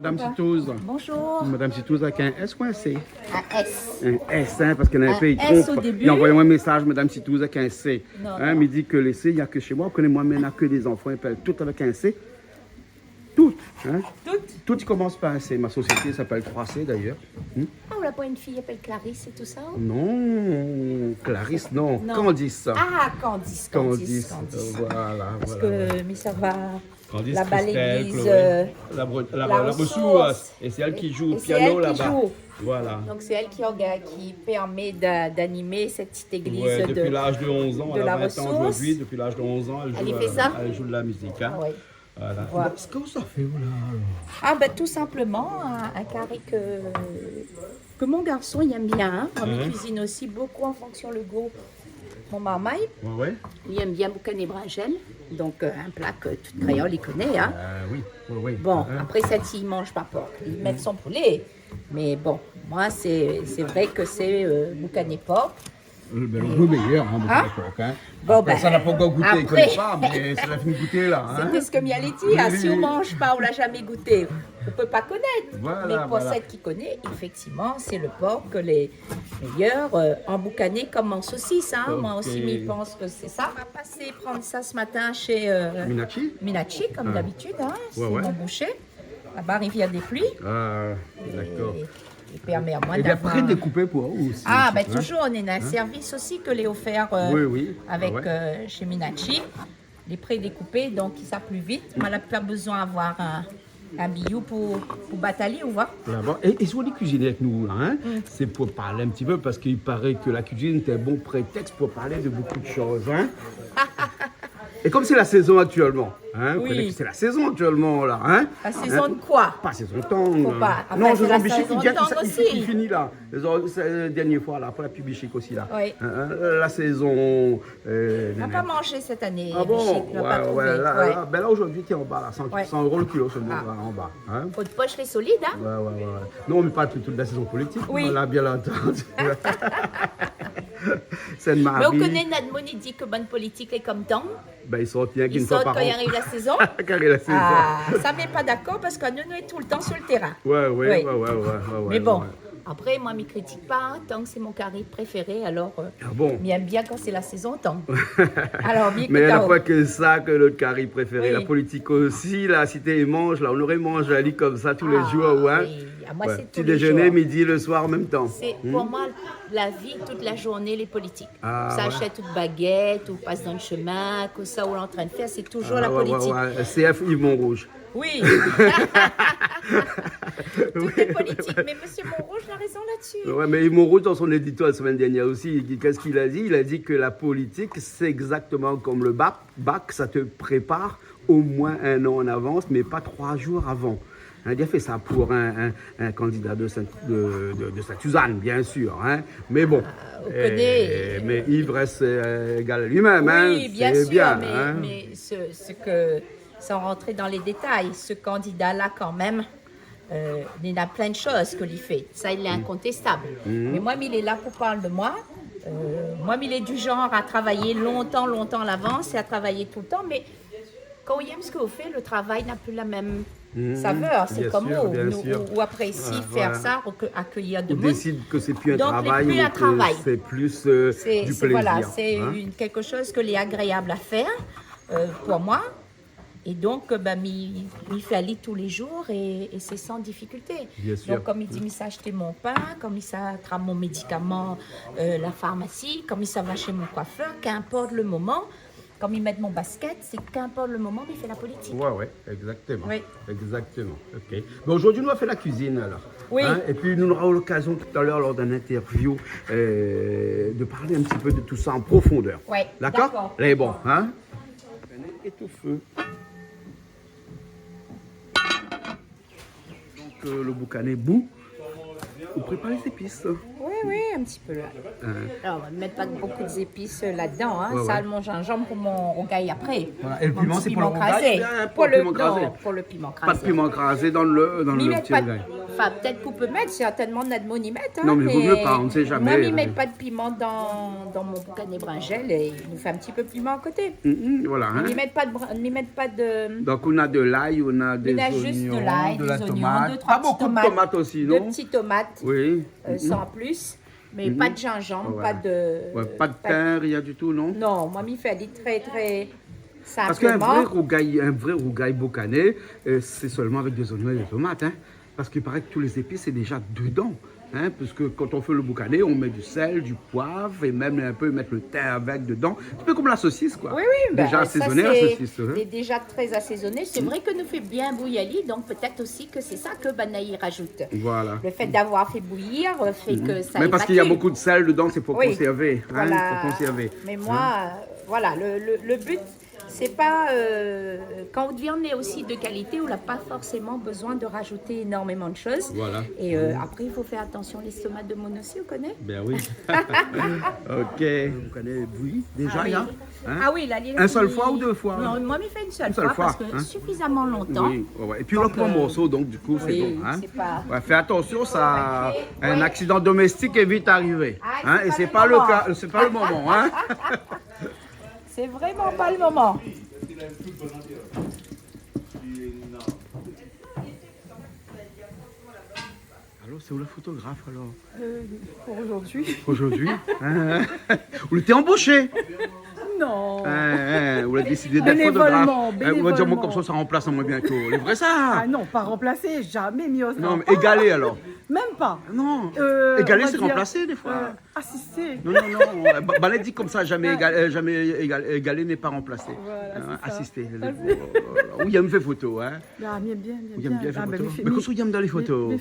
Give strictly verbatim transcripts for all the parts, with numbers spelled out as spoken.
Madame Sitouze. Bonjour. Madame Sitouze avèk in S ou in C ? In S. In S, in, parske néna in pé i tronp. I anvoy amoin in mésaz, Madame Sitouze avèk in C. Non, non. Mi di ke lé C, néna ke shé moin, ou koné, moin, mé néna ke dé zanfan i apèl tout avèk in C. Tout, in. Tout. Tout i komans par in C. Ma sosiété i apèl Trois C, dayèr. Ah, ou la pa in fiy i apèl Clarisse é tousa ? Non, Clarisse, non. Non. Candice. Ah, Candice, Candice, Candice. Voilà, voilà. Parske mi sava Candice, laba Christelle, légliz, Chloé, la Bre-, la, la Ressource. É sé èl ki zoué piano laba. Voilà. Donk sé èl ki orga-, ki pèrmé d'a-, d'animé sèt ti légliz de, dopi laz de onz an, de la Ressource. Depuis l'âge de onze ans, elle a vingt ans aujourd'hui. Depuis l'âge de onze ans, elle joue, euh, elle joue de la musique, hein. Ah ouais. Voilà. Sak ou sa fé, ou, la, alor ? Ah, ben, tout sinploman, in, in kari ke, ke mon garson i èm bien, in. Moin mi kuizine osi bonpé an fonksion le gou mon marmay. Ouais, ouais. Li èm bien boukané brinzèl. Donk, euh, in pla ke tout kréol i koné, in. Ah oui, oui, oui. Bon, apré, sat i manz pa por, li mèt son poulé. Mé bon, moin, sé, sé vré ke sé, euh, boukané por. Le, le goût meilleur, hein, de l'époque, hein. Bon, ben, sa, na pankor gouté, i koné pa, mé sa la fine gouté la, hein. Sété sak mi alé dir, si ou manz pa, ou la zamé gouté, ou pé pa konèt. Voilà, voilà. Mé pou sèt ki koné, éfèktivman, sé le por ke lé méyèr, euh, an boukané kom an sosis, hein. Moin osi, mi pans ke sé sa. Ma pasé pran sa se matin shé, euh, Minachi, kom dabitid, hein. Sé mon boushé. Laba, Rivière des Pluies. Ah, dakor. É, é pèrmé amoin d'avoir... É bien, pré-dékoupé pou ou osi, in ti pé, in ? Ah, ben, touzour, néna in sèrvis osi ke lé ofèr, euh, avèk, euh, shé Minachi. Lé pré-dékoupé, donk i sa pli vit. Moin la pa bezoin avoir in, in biyou pou, pou bat ali, ou voi. Laba. É, é si ou lé kuiziné avèk nou, la, in, sé pou parl in ti pé, parske i paré ke la kuizine sé in bon prétèks pou parl de bonpé de shoz, in. É kom sé la sézon aktièlman, in, ou koné ke sé la sézon aktièlman, la, in. La sézon de koi ? Pa sézon tang, in. Fo pa. Non, sé la sézon bishik i vien, i fini la. Sé, sé dernié foi la, pou la pli bishik osi la. Oui. In, in, la sézon, euh... Ma pa manzé sèt ané bishik, ma pa trouvé. Ah bon ? Ouais, ouais, la, la, ben la, zordi, té anba la, san, san éro le kilo solman, la, anba, in. Fo out posh lé solid, in. Ouais, ouais, ouais, ouais. Non, mé pa tout, tout la sézon politik, la, bien antandu. Sainte-Marie. Mé ou koné, na d'moun i di ke bann politik lé kom tang. Ben, i sort rienk in foi par an. I sort kan i ariv la sézon. Kan i ariv la sézon. Ah, sa, mi lé pa dakor, parske nou, nou lé toultan su le térin. Ouais, ouais, ouais. Mé bon, apré, moin, mi kritik pa, in, tang sé mon kari préféré, alor, euh, mi èm bien kan sé la sézon tang. Alor, mi ékout aou. Mé la pa ke sa ke nout kari préféré, la politik osi, la, si té i manz, la, ou noré manz ali komsa tou lé zour, ouais. Ah oui, amoin sé tou lé zour. Ti déjeuner, midi, le soir, an mèm tan. Sé, pou moin, la vi, tout la zourné, lé politik. Ah ouais. Sa, ou ashèt out bagèt, ou pas dan le shemin, kosa ou lé antrin de fèr, sé touzour la politik. Ah ouais, ouais, ouais. C F Yves Montrouge. Oui. Tout est politique. Mais monsieur Montrouge a raison là-dessus. Ouais, mais Yves Montrouge, dans son édito la semaine dernière aussi, il dit, qu'est-ce qu'il a dit ? Il a dit que la politique, c'est exactement comme le bac, bac, ça te prépare au moins un an en avance, mais pas trois jours avant. Hein, li la fé sa pou in, in, in kandida de Sainte, de, de, de Sainte-Suzanne, bien sûr, hein. Mais bon, ah, ou koné, euh, mais Yves reste, euh, égal à lui-même, hein. Oui, bien sûr, bien, mais, hein, mais ce, ce que, sans rentrer dans les détails, ce candidat-là, quand même, euh, il a plein de choses que li fé. Ça, il est incontestable. Mhm. Mais moi, mi lé la pou parl de moi. Euh, moi, mi lé du genre à travailler longtemps, longtemps à l'avance et à travailler tout le temps, mais kan ou yèm sak ou fé, le travay na pi la mèm savèr. Sé kom ou, ou, ou aprési fé sa, ou akéyir demoun. Ou désid ke sé pi in travay, ou ke sé plis, euh, du plézir, hein. Sé, voilà, sé in, kékshoz ke lé agréab a fèr, euh, pou moin. É donk, euh, ben, mi, mi fé ali tou lé zour é, é sé san difikilté. Bien sûr. Donk, kan mi di mi sa ashté mon pin, kan mi sa trap mon médikaman, euh, la farmasi, kan mi sa va shé mon koifèr, kinport le moman, kan mi mèt mon baskèt, sé kinport le moman, mi fé la politik. Ouais, ouais, exactement. Oui. Exactement. Ok. Bon, zordi, nou va fé la kuizine, alor. Oui. Hein ? Et puis, nou nora lokazion talèr, lor d'in interview, euh, de parl in ti pé de tout sa an profondèr. Ouais, dakor. Dakor ? Lé bon, hein ? Èl lé o fé. Donk, euh, le boukané bou. Ou prépar lé zépis. Oui, oui, in ti pé la. Hein. Alor, nou va mèt pa bonpé zépis, euh, ladan, hein. Ouais, ouais. Sa, mon zinzanm pou mon rougay apré. Voilà. É le piman, sé pou le rougay, hein, pou le piman krazé. Mon ti piman krazé. Pou le, non, pou le piman krazé. Pa de piman krazé dan le, dan le ti rougay. Mi mèt pa Enfin, peut-être qu'on peut mettre, certainement, na d'moun i mèt, hein, Non, mais vaut mieux pas, on ne sait jamais, moin, mi mèt pa d'piman dan, dan mon boukané brinzèl é nou fé in ti pé d'piman a koté. Mm, mm, voilà, hein. Mi mèt pa de brin-, mi mèt pa de Donc, on a de l'ail, on a des oignons, de la tomate. Pas beaucoup de tomates aussi, non ? Deux petites tomates, euh, sans plus, mais pas de gingembre, pas de, pas de thym, rien du tout, non ? Non, moin, mi fé ali très, très simplement. Parce qu'un vrai rougail, un vrai rougail boucané, euh, c'est seulement avec des oignons et des tomates, hein. Parce qu'il paraît que tous les épices, c'est déjà dedans, hein, parce que quand on fait le boucané, on met du sel, du poivre et même un peu mettre le thym avec dedans. Un petit peu comme la saucisse, quoi. Oui, oui, déjà assaisonné, la saucisse, hein. C'est déjà très assaisonné. C'est vrai que nou fé bien bouyi ali, donc peut-être aussi que c'est ça que banna i rajout. Voilà. Le fait d'avoir fait bouillir, euh, fait que ça est maqué. Mais parce qu'il y a beaucoup de sel dedans, c'est pour conserver, hein, pour conserver. Mais moi, euh, voilà, le, le, le but, C'est pas, euh, quand votre viande est aussi de qualité, on n'a pas forcément besoin de rajouter énormément de choses. Voilà. Et, euh, après, il faut faire attention, l'estomac de mono aussi, on connaît. Ben oui. Ok. Vous connaissez, oui, déjà, là, hein ? Ah oui, la ligne. Un seul fois ou deux fois ? Non, moin, mi fé une seule fois parce que suffisamment longtemps. Oui, ouais, ouais. Et puis, on le prend en morceaux, donc, du coup, c'est bon, hein ? Ouais, fais attention, ça, un accident domestique est vite arrivé. Hein ? Et c'est pas le cas, c'est pas le moment, hein ? C'est vraiment pas le moment. Alors, c'est où la photographe, alors ? Euh, pour aujourd'hui. Aujourd'hui, hein ? Ou lété embauché ? Non. Hein, hein, ou la désidé d'èt photographe. Bénévolement, bénévolement. Hein, ou va dir, moin, konmsa, sa ranplas amoin bientôt. Lé vré, sa ? Ah non, pas remplacé, jamais, mi oz pa. Non, mais égalé, alors ? Même pas. Non. Euh, égalé, c'est remplacé, des fois. Euh, Asisté. Non, non, non, euh, ba-, banna i di konmsa, jamais égal, euh, jamais égal, égalé n'est pas remplacé. Voilà, c'est ça. Asisté. Ou yèm fé foto, hein ? Ah, mi yèm bien, mi yèm bien. Ou yèm bien fé foto ? Mé kosa ou yèm dan lé foto ?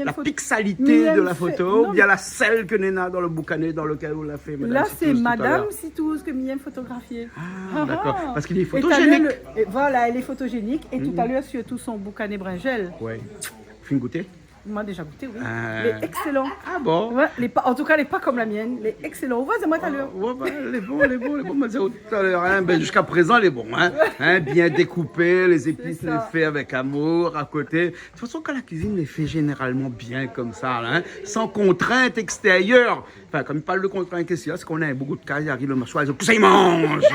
La pixalité de la photo, ou bien la sèl ke néna dan le boukané dan lekèl ou la fé, madame Sitouz, tout à l'heure ? La sé madame Sitouz ke mi yèm fotografié. Ah, d'accord. Parce qu'il est photogénique. Et voilà, elle est photogénique. Et tout à l'heure, surtout son boukané brinzèl. Ouais. Fine gouté ? Moin la déza gouté, oui. Euh. Lé excellent. Ah bon ? Ouais, lé pa, an tou ka, lé pa konm la mienne. Lé excellent. Ou va voir amoin talèr. Ouais, ouais, lé bon, lé bon, lé bon, madame, talèr, hein. Ben, jusqu'à présent, lé bon, hein. Hein, bien dékoupé, les épices, lé fé avèk amour, a koté. De toute façon, kan la kuizine lé fé zénéralman bien konmsa, la, hein, sans contrainte extérieure, Enfin, kan i parl de kontrint ékstérièr, sé kan ou na in boug out kaz i ariv le soir, i di, « Kosa i manz ? »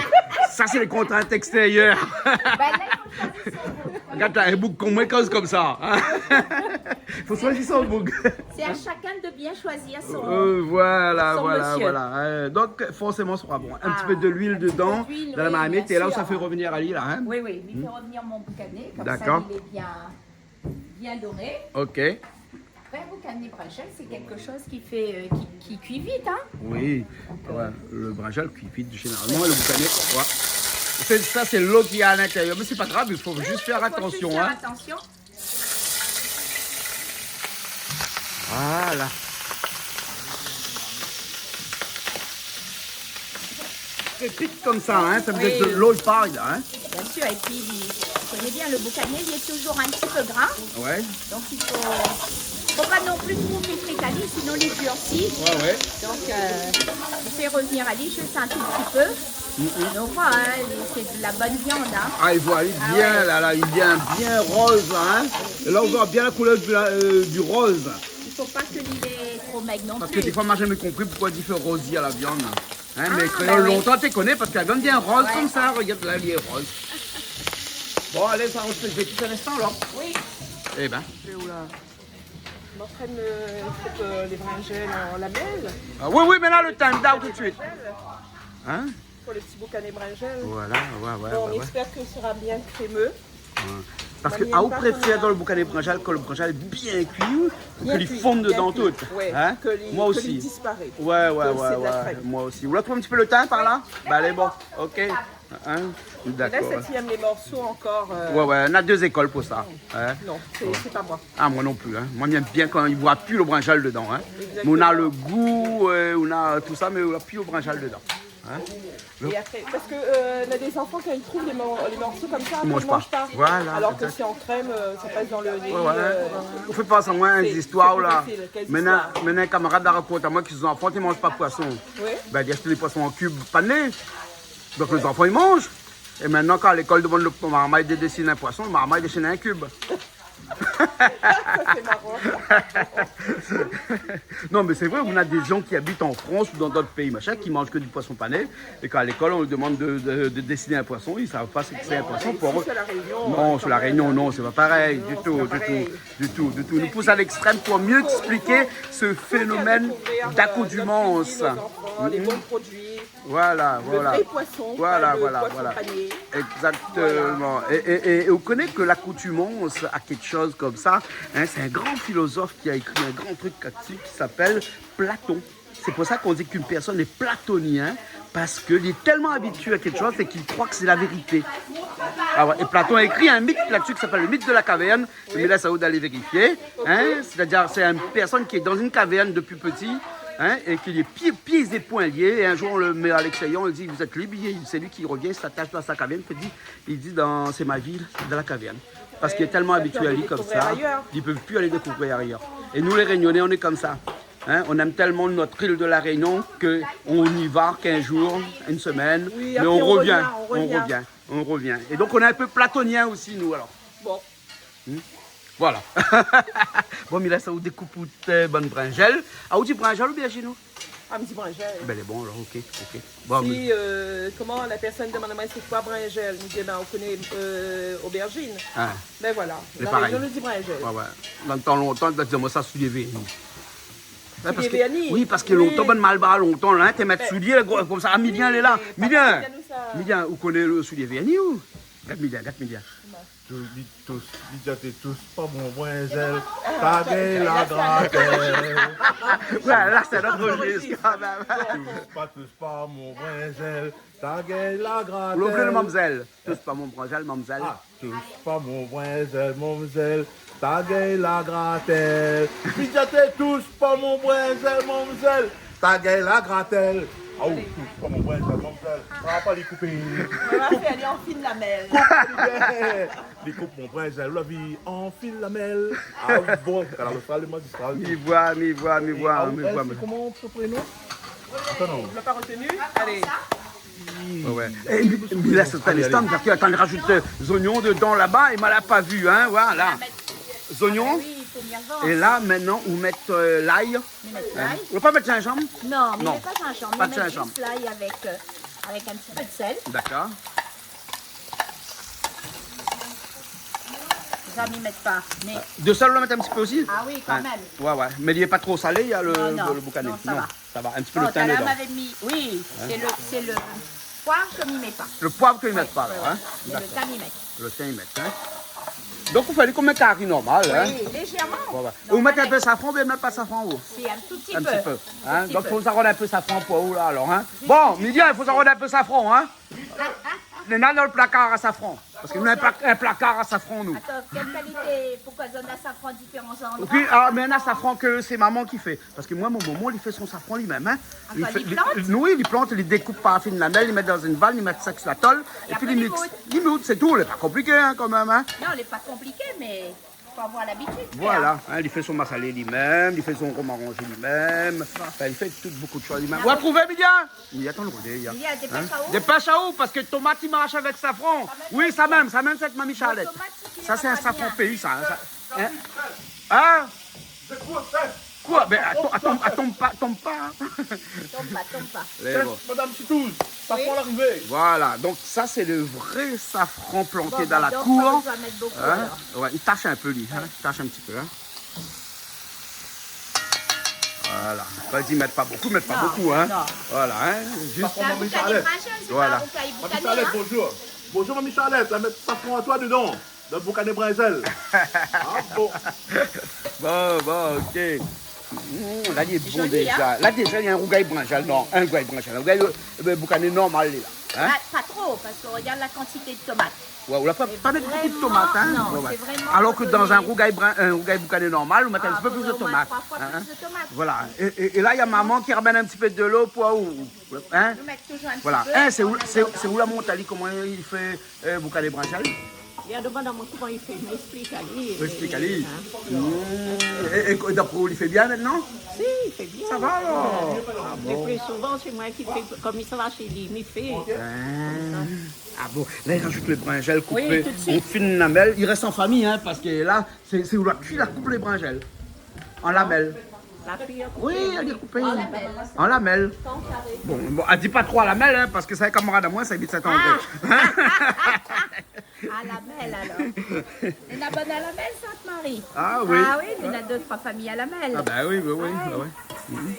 Sa sé lé kontrint ékstérièr. Bin la, i fo shoizi son boug. Gard la, in boug konm moin i koz konmsa, hein. Fo shoizi son boug. C'est à chacun de bien choisir son, son monsieur. Euh, voilà, voilà, voilà. Euh, donk, forséman, sra bon. In ti pé de luil dedan, dan la marmit, é la ou sa fé revenir ali la, hein. Oui, oui, mi fé revenir mon boukané, konmsa li lé bien, bien doré. D'accord. Ok. Apré, boukané brinzèl, sé kékshoz ki fé, euh, ki, ki kui vit, hein. Oui. Donc, euh, ouais, le brinzèl kui vit, zénéralman, le boukané, ouais. Sé, sa, sé lo ki lé a l'intérieur. Mé sé pa grav, i fo zis fé atansion, hein. Oui, oui, fo zis fé atansion. Voilà. Sé pik konmsa, hein, sa vé dir ke lo i par la, hein. Oui. Bien sûr, et puis, vous connaissez bien, le boucané, il est toujours un petit peu gras. Ouais. Donc, il faut, faut pas non plus trop frit ali, sinon il durcit. Ouais, ouais. Donc, euh, on fait revenir ali juste un tout petit peu. Mm, mm. Donc, voilà, hein, c'est de la bonne viande, hein. Ah, i voi ali bien, la, la, li vien bien roz, la, hein. É la, ou voi bien la koulèr du, euh, du roz. I fo pa ke li lé tro mèg non pli. Parske défoi, moin la zamé konpri poukoi i di fé rozi la viann. Hein, mé kréol lontan té koné, parske la viann i vien roz konmsa, regard la, li lé roz. Bon, alé, sa, on se fait zis in instan, alor. Oui. Eh ben. Fé ou la ? On entraîne, euh, il faut que les brinzèles en lamelles. Ah oui, oui, mé la, le time down tout de suite. Hein ? Pour le petit boucané brinzèl. Voilà, ouais, ouais, ouais, ouais. Bon, on espère que ce sera bien crémeux. Ouais. Parske, ah, ou préfèr dan le boukané brinzèl ke le brinzèl lé bien kui, ke li fonn dedan tout, hein ? Bien kui, bien kui. Ouais, que li, que li disparaît. Moin osi. Ouais, ouais, ouais, ouais. Moin osi. Ou la trouv in ti pé le tin par la ? Oui. Bin, alé, bon, ok. Hein ? D'accord. Et là, c'est, il y a les morceaux encore, euh... Ouais, ouais, on a deux écoles pour ça, hein ? Non, c'est, c'est pas moi. Ah, moin non plus, hein. Moin, mi yèm bien kan i voi pi le brinzèl dedan, hein. Exactement. Mé ou na le gou, euh, ou na tout sa, mé ou na pi le brinzèl dedan. Hein ? Et après, parce que, euh, on a des enfants, quand ils trouvent les mor-, les morceaux comme ça, après, ils mangent pas. Ils mangent pas. Voilà, exact. Alors que c'est en crème, euh, ça passe dans le riz, euh, c'est, c'est plus facile. Ou fé pans amoin in zistoir la. Quelles histoires ? Mintnan, mintnan, in kamarad la rakont amoin ke son zanfan i manz pa poison. Oui. Bin, li ashèt dé poison an kub pané. Donk, lé zanfan i manz. É mintnan, kan lékol i demann le marmay de désine in poison, le marmay i désine in kub. Ça, c'est marrant. Non, mais c'est vrai, on a des gens qui habitent en France ou dans d'autres pays, machin, qui mangent que du poisson pané, et qu'à l'école, on leur demande de, de, de dessiner un poisson, ils savent pas ce que c'est un poisson. Pour eux, sur La Réunion, non, sur La Réunion, non, c'est pas pareil, du tout, du tout, du tout. Ils nous poussent à l'extrême pour mieux expliquer ce phénomène d'accoutumance. Voilà, voilà. Le vrai poisson, pas le poisson pané. Exactement. Voilà. Et, et, et, et vous connaissez que l'accoutumance à quelque chose comme ça, hein, c'est un grand philosophe qui a écrit un grand truc là-dessus qui s'appelle Platon. C'est pour ça qu'on dit qu'une personne est platonien, parce qu'il est tellement habitué à quelque chose et qu'il croit que c'est la vérité. Ah ouais, et Platon a écrit un mythe là-dessus qui s'appelle le mythe de la caverne, mais là, ça vaut d'aller vérifier, hein. C'est-à-dire, c'est une personne qui est dans une caverne depuis petit, hein, et qui est pieds, pieds et poings liés. Et un jour, on le met à l'extérieur, on lui dit, « Vous êtes libre. » C'est lui qui revient, il s'attache dans sa caverne, il dit, il dit, « Dans, c'est ma vie, dans la caverne. » Parce qu'il est tellement habitué à lui comme ça, il peut plus aller découvrir ailleurs. Et nous, les Réunionnais, on est comme ça. Hein, on aime tellement notre île de la Réunion que on y va quinze jours, une semaine, mais on revient, on revient, on revient. Et donc, on est un peu platonien aussi, nous, alors. Bon. Hmm. Voilà. Bon, mi lès aou dékoup out bann brinzèl. Ah, ou di brinzèl oubien brinzèl ? Ah, mi di brinzèl. Ben, lé bon, alor, ok, ok. Bon, si, euh, comment la personne demande à moi, c'est quoi brinzèl ? Mi di, ben, on connaît, euh, aubergine. Ah. Ben voilà, la Réunion, nou di brinzèl. Ouais, ouais. Dan tan lontan, té i di amoin sa soulié verni. Soulié verni. Oui, parske lontan, bann malbar lontan la, té i mèt soulié la, konmsa, ah, Milien lé la. Milien, Milien, ou koné lo soulié verni ou ? Gard Milien, gard Milien. Tous, li tous, li di até tous pa mon brinzèl, ta gingn la gratèl. Ouais, la sé in ot rejis kan mèm. Tous pa, tous pa mon brinzèl, ta gingn la gratèl. Ou lé oblizé mamzèl. Tous pa mon brinzèl, mamzèl. Ah, tous pa mon brinzèl, mamzèl, ta gingn la gratèl. Li di até tous pa mon brinzèl, mamzèl, ta gingn la gratèl. Ah, ou tous pa mon brinzèl, mamzèl, sa va pa li koupé. Voilà, sé alé anfil lamèl. Koup ali bien. Li koup mon brinzèl, la vi anfil lamèl. Ah bon, kan la fé lo mazistral. Mi voi, mi voi, mi voi, mi voi. Koman son prénon ? Atann, non. Ou la pa retenu ? Alé. Ouais, ouais. É, mé la, sé pa lé stam, parske atann, rajout, euh, zoignon dedan laba, é moin la pa vu, hein, voilà. Zoignon. Ah, ben oui, i fo mi avans. É la, mintnan, ou mèt, euh, lay. Mi mèt lay. Ou la pa mèt zinzanm ? Non, mi mèt pa zinzanm. Pa de zinzanm. Mi mèt zis lay avèk, euh, avèk in ti pé de sèl. Dakor. Sa, mi mèt pa, mé... De sèl, ou la mèt in ti pé osi ? Ah oui, kan mèm. Ouais, ouais. Mé li lé pa tro salé, na lo, lo boukané. Non, sa va. Sa va, in ti pé lo tin dedan. Oui, sé lo, sé lo poiv ke mi mèt pa. Lo poiv ke mi mèt pa, alor, hein ? Mé lo tin, mi mèt. Lo tin, mi mèt, hein ? Donk, ou fé ali konm in kari normal, hein ? Oui, lézèrman. Ouais, ouais. Ou mèt in pé safran oubien mèt pa safran, ou ? Si, in tou ti pé. In ti pé, hein ? Donk, fo sa rod in pé safran pou ou, la, alor, hein ? Bon, Milien, i fo sa rod in pé safran, hein ? Néna dan lo plakar a safran. Parske nou néna in pla-, in plakar a safran, nou. Atann, kèl kalité ? Poukosa néna safran diféran androi ? Épi, ah, mé néna safran ke sé momon ki fé. Parske moin, mon momon, li fé son safran li mèm, hein. Li fé, li, li plant ? Oui, li plant, li dékoup par fine lamèl, li mèt dan in van, li mèt sa si la tol, épi li miks. Li moud, sé tou, lé pa konpliké, hein, kan mèm, hein. Non, lé pa konpliké, mé fo avoir labitid, koi. Voilà, hein, li fé son masalé li mèm, li fé son rom aranzé li mèm. Bon. Anfin, li fé tout, bonpé de shoz li mèm. Ou la trouvé, Milien ? Oui, atann, Rodé, ya. Milien, dépèsh aou. Dépèsh aou, parske tomat i marsh avèk safran. Oui, sa mèm, sa mèm, sé mami Charlette. Sa, sé in safran péi, sa, hein, sa. Hein ? Hein ? Koi ? Ben, atann, atann, atann pa, atann pa. Tonm pa, tonm pa. Lé bon. Madame Sitouz, safran larivé. Voilà, donk sa, sé lo vré safran planté dan la kour. Bon, ben, donk, pa bezoin mèt bonpé, alor. Hein ? Ouais, li tash in pé, li, hein, li tash in ti pé, hein. Voilà. Kan i di mèt pa bonpé, mèt pa bonpé, hein. Non, non. Voilà, hein. Zis... Sé in boukané brinzèl, sé pa in rougay boukané, hein. Mami Charlette, bonjour. Bonjour, Mami Charlette. La mèt safran a toi dedan, dan boukané brinzèl. Ah bon. Bon, bon, ok. Mm, la, li lé bon déza. Lé bon, hein. La, déza, néna in rougay brinzèl. Non, in rougay brinzèl. In rougay, euh, boukané normal, li lé la. Hein ? Pa, pa tro, parske regard la kantité de tomat. Ouais, ou la pa, pa mèt bonpé de tomat, hein. Non, ouais, ouais. Sé vréman... Alor ke dan in rougay brin-, in rougay boukané normal, ou mèt in ti pé plis de tomat. Ah, fodré omoin troi foi plis de tomat. Hein, hein. Voilà. É, é, é la, néna momon ki ramèn in ti pé dolo pou ou, hein. Nou mèt touzour in ti pé, voilà. Hein, sé ou, sé, sé ou la mont ali, koman li fé, euh, boukané brinzèl ? Li la domann amoin koman li fé, mi èksplik ali. Ou èksplik ali. Hein. Mm. É, é, é dapré ou, li fé bien mintnan ? Si, li fé bien. Sa va, alor ? Ah bon. Lé pli souvan, sé moin ki fé, kom li sava shé li, mi fé. Hein. Konmsa. Ah bon, la, i rajout le brinzèl koupé an fine lamèl. Oui, tout de suite. I rès an famiy, hein, parske la, sé, sé ou la kui la koup le brinzèl. An lamèl. La kui an koupé. Oui, èl lé koupé. An lamèl. An lamèl. Pa an karé. Bon, bon, di pa tro an lamèl, hein, parske sé in kamarad amoin, sa i abit Saint-André. Ah. A lamèl, alor. Néna bann a lamèl, Sainte-Marie. Ah oui. Ah oui, néna dé, troi famiy a lamèl. Ah bah oui, oui, oui, ah ouais. Mhm.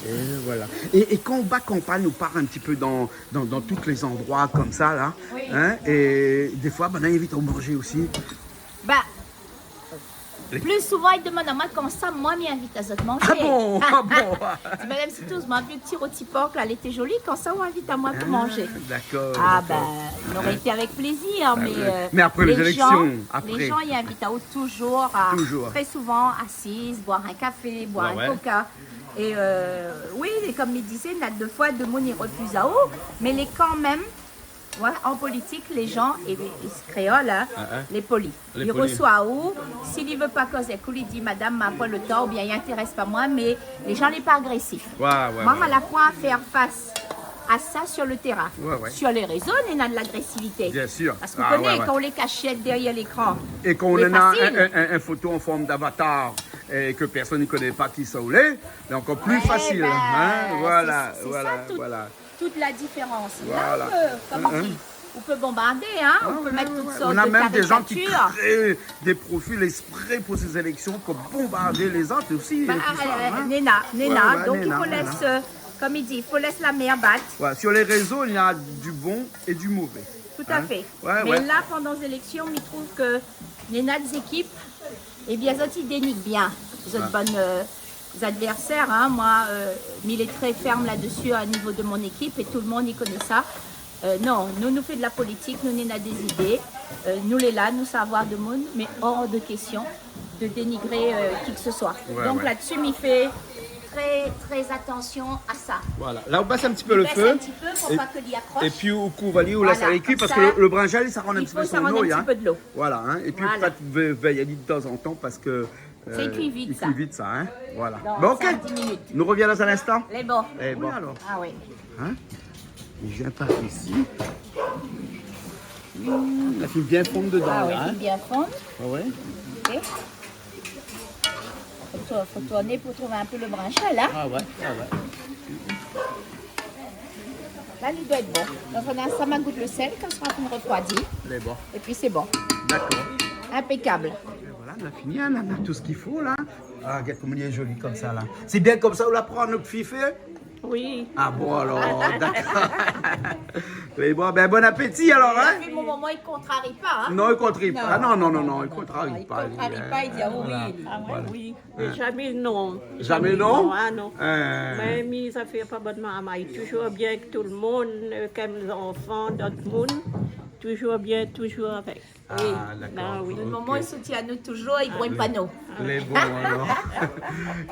Et voilà. Et, et quand on bat campagne, on part un petit peu dans, dans, dans tous les endroits comme ça, là, hein, et des fois, ben, on invite à manger aussi. Bah, pli souvan, i demann amoin kansa moin mi invit azot manzé. Ah bon ? Ah bon ? Di, madam Sitouz, moin la vi ti roti por la, lété zoli, kansa ou invit amoin pou manzé ? Ah, dakor, dakor. Ah ben, noré été avèk plézir, mé, euh, mé apré lé zéléksion, lé zan i invit aou touzour, tré souvan, asiz, boir in kafé, boir in koka. Ouais, ouais. É, euh, oui, é konm mi dizé, na dé foi, demoun i refiz aou, mé lé kanmèm Ouais, an politik, lé zan, é, é sé kréol, hein, lé poli. Lé poli. Li resoi aou, si li vé pa koz èk ou, li di, madam, ma poin le tan, oubien i intérès pa moin, mé lé zan lé pa agrésif. Ouais, ouais, ouais. Moin, ma la poin a fèr fas a sa sur le terrain. Ouais, ouais. Sur les réseaux, néna de l'agrésivité. Bien sûr. Parske ou koné, kan ou lé kashé dèrièr lékran, lé fasil. Et quand on a un, un, un, un photo en forme d'avatar et que personne ne connaît pas qui ça ou lé, c'est encore plus facile, hein. Eh ben, c'est, c'est ça tout. Voilà, voilà. Toute la différence. Voilà. Là, on peut, comme on dit, on peut bombarder, hein, on peut mettre toutes sortes de caricatures. Ah, ouais, ouais, ouais. On a même des gens qui créent des profils exprès pour ces élections, pour bombarder les autres aussi, et tout ça, hein. Bah, euh, néna, néna. Ouais, ouais, néna, néna. Donc, il faut laisser, euh, comme il dit, il faut laisser la mer battre. Ouais, sur les réseaux, il y a du bon et du mauvais. Tout à fait. Hein ? Ouais, ouais. Mais là, pendant les élections, je trouve que néna des équipes, eh bien, zot i dénigr bien zot bann, euh, advèrsèr, hein. Moin, euh, mi lé tré fèrm la-dsi, a nivo de mon ékip, é tout le moun i koné sa. Euh, non, nou, nou fé de la politik, nou, nou néna dé zidé. Euh, nou lé la, nou sa voir demoun, mé hors de question de dénigrer, euh, qui que ce soit. Ouais, ouais. Donc là-dessus, mi fé tré, tré atansion a sa. Voilà. La, ou bès in ti pé le fé. Mi bès in ti pé pou pa ke li akrosh. É pi, ou kouv ali, ou lès ali kui, parske le, le brinzèl, sa i rann in ti pé son lo, hein. Voilà, konmsa. I fo sa rann in ti pé de lo. Voilà, hein. É pi, ou pé vèy ali de tan zan tan parske, euh, i kui vit, sa, hein. Voilà. Bon, OK. Dans cinq, dix minutes. Nou revien dan in instan. Lé bon. Lé bon. Oui, alor. Ah oui. Hein ? Li vien par isi. Hmm, la fine bien fonn dedan, la, hein ? Ah oui, la fine bien fonn. Ah ouais. OK. Fo tour-, fo tourné pou trouv in pé le brinzèl, hein ? Ah ouais, ah ouais. La, li doi èt bon. Donk, nou sa gout le sèl, kan sa sra fine refroidi. Lé bon. É pi, sé bon. Dakor. Inpékab. É voilà, nou la fini, hein, nou na tout sak i fo, la. Ah, gard koman li lé zoli konmsa, la. Sé bien konmsa ou la aprann nout fiy fé ? Oui. Ah bon, alor, dakor. Lé bon, ben, bon apéti, alor, hein ? Épi, mon momon, i kontrari pa, hein ? Non, i kontrari pa. Non. Ah, non, non, non, non, i kontrari pa, li, hein. I kontrari pa, i di, ah oui. Voilà. Ah ouais, oui. Mé zamé non. Zamé non ? Ah non. Hein. Mé mi, sa fé pa bann marmay. Touzour bien èk tout le moun, euh, èk zanfan, dot moun. Touzour bien, touzour avèk. Ah, dakor. Oui. OK. Le momon i soutien anou touzour, i grogn pa nou. Lé bon, alor.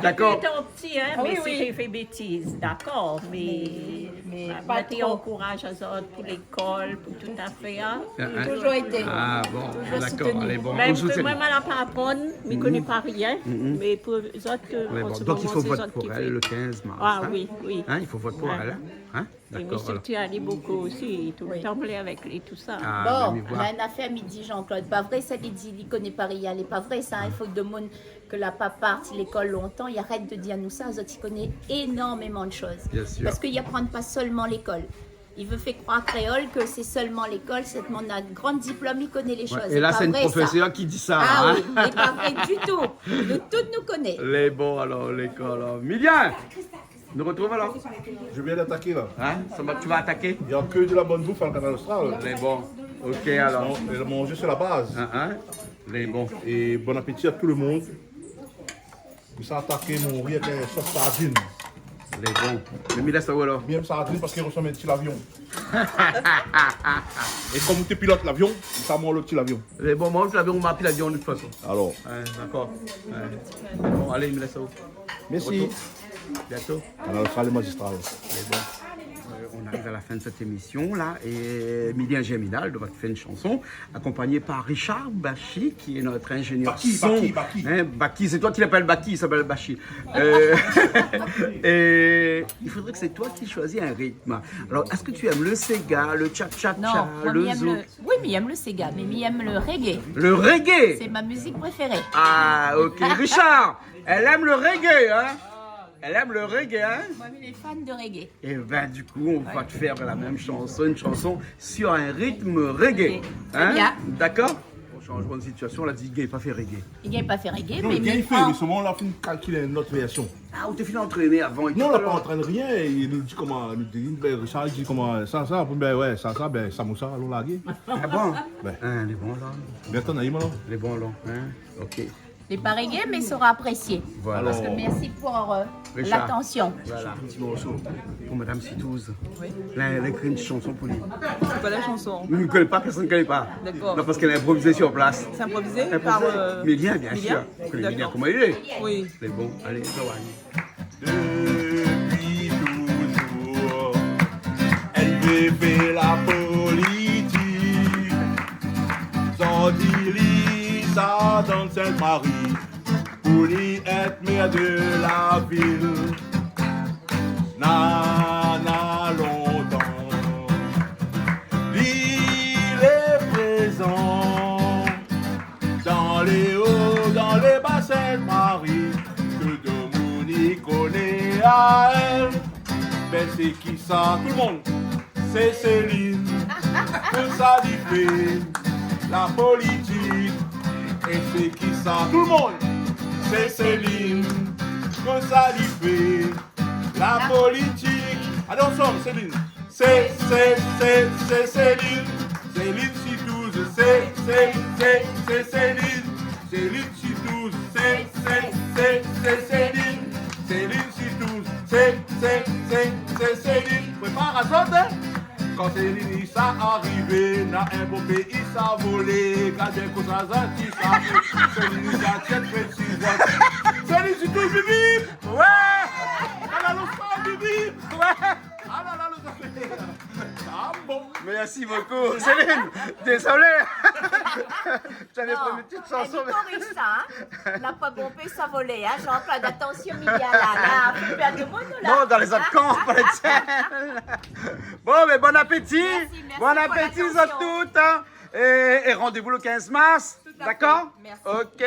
Dakor. Depi étan pti, hein, mé si té i fé bétiz, dakor, mé, mé pa tro. Mé moin té ankouraz azot pou lékol, pou tout afèr, hein. Hein, hein. Touzour été. Ah bon, dakor, lé bon. Mèm ke moin, ma la pa aprann, mi koné pa rien, mé pou zot, euh, an se moman, sé zot ki fé. Lé bon. Donk, i fo vot pou èl le kinz mars, hein. Ah oui, oui. Hein, i fo vot pou èl, hein. Hein ? Dakor, alor. É mi soutien ali bokou osi, toultan mi lé avèk li, tousa. Ah, bon, ben, mi voi. Mé in afèr, mi di Jean-Claude, pa vré sa, li di, li koné pa rien, lé pa vré sa, hein. I fo demoun ke la pa parti lékol lontan, i arèt de dir anou sa, zot i koné énormeman de shoz. Bien sûr. Parske i aprann pa solman lékol. I vé fé kroir kréol ke sé solman lékol, sé mon gran diplom, i koné lé shoz. Ouais, é la, sé in profésèr ki di sa, hein. Ah oui, lé pa vré ditou. Nou tout nou koné. Lé bon, alor, lékol, alor. Milia ! Nou retrouv alor. Je viens d'attaquer, là. Hein ? Sa va, tu vas attaquer ? Il y a que de la bonne bouffe à la Kanal Austral. Lé bon. OK, alor. Non, le manger, c'est la base. Hein, hein ? Lé bon. Et bon appétit à tout le monde. Mi sa atak mon ri avèk, euh, sos sardine. Lé bon. Mé mi lès aou alor. Mi èm sardine parske i resanm in ti lavion. É konm ou té pilot lavion, mi sa manz lo ti lavion. Lé bon, manz lavion, ou ma pilot lavion de tout fason. Alor. Ouais, dakor. Ouais. Bon, alé, mi lès aou. Merci. Retour bientôt. Kanal Austral, le magistral. Lé bon. Euh, on a Arrive à la fin de cette émission là, et Émilien Germinal va te faire une chanson, accompagné par Richard Bachy, qui est notre ingénieur Baki, son. Baki, Baki. Hein, Baki, c'est toi qui l'appelles Baki, il s'appelle Bachy. Euh, et il faudrait que c'est toi qui choisis un rythme. Alors, est-ce que tu aimes le séga, le cha-cha-cha, Non, moin, le mi yèm zouk ? le, oui, mi yèm le séga, mé mi yèm le reggae. Le reggae ? C'est ma musique préférée. Ah, ok. Richard, elle aime le reggae, hein ? Elle aime le reggae, hein ? Moin, mi lé fan de reggae. Eh ben, du coup, on va te faire la même chanson, une chanson sur un rythme reggae. Ok. Hein ? Très bien. D'accord ? Bon, changement de situation, la di, gay pa fé reggae. Li gingn pa fé reggae, Non, mé li gingn fé, mé solman la fine kalkil in not vèrsion. Ah, ou té fine antréné avan é Non, tout la pa alors. antréné rien, é li di koman, li di, ben, Richard, li di koman, sa, sa, ben, ouais, sa, sa, ben, samoussa, alon largé. Ah bon ? Ouais. Hein, lé bon la. Mé atann, alé, alor. Lé bon la, hein ? Ok. Lé pa reggae, mé sera apprécié. Voilà. Parce que Alors, merci pour, euh, Richard. l'attention. Voilà. Un petit morceau. Pour Madame Sitouze. Oui. Là, elle a écrit une chanson pour lui. C'est quoi la chanson ? Ou koné pa, personne ne connaît pas. D'accord. Non, parce qu'elle a improvisé sur place. C'est improvisé Improvisé. par, euh, Émilien, bien Émilien ? sûr. Vous connaissez Émilien, D'accord. comment il est. Oui. C'est bon, allez, ça va aller. Depuis toujours, elle veut faire la politique. Sorti li sa dan Sainte-Marie pour li être maire de la ville. Nana lontan, li lé prézan dan lé o, dan lé ba Sainte-Marie, tout demoun i koné aèl. Ben, sé kisa, tout le monde ? C'est Céline, konmsa li fé la politique. Et c'est qui ça ? Tout le monde. C'est Céline, konmsa li fé la politique. Allez, ensemble, Céline. C'est, c'est, c'est, c'est Céline. Céline Sitouze, c'est, c'est, c'est, c'est Céline. Céline Sitouze, c'est, c'est, c'est, c'est Céline. Céline Sitouze, c'est, c'est, c'est, c'est Céline. Prépar azot, hein ? Kan Céline i sa arivé, na in bonpé i sa volé. Gard bien kosa zot i sa fé. Céline i sa tièt, fé si zot. Céline Sitouze, bip, bip. Ouais. Ala lo son, bip, bip. Ouais. Ala la, lo zafèr. Ah bon ? Merci beaucoup. Céline, désolé. J'avais Non, prévu une petite chanson, elle mais est corrige ça, hein. La pa bonpé sa volé, hein. Jean-Claude, attention, Miguel, là, là, fais perdre le monde, là. Non, dans les autres camps, pas les tiens. Bon, mais bon appétit. Merci, merci Bon pour appétit à l'attention. toutes, hein. Et, et rendez-vous le quinze mars. Tout à D'accord ? fait. Merci. Ok.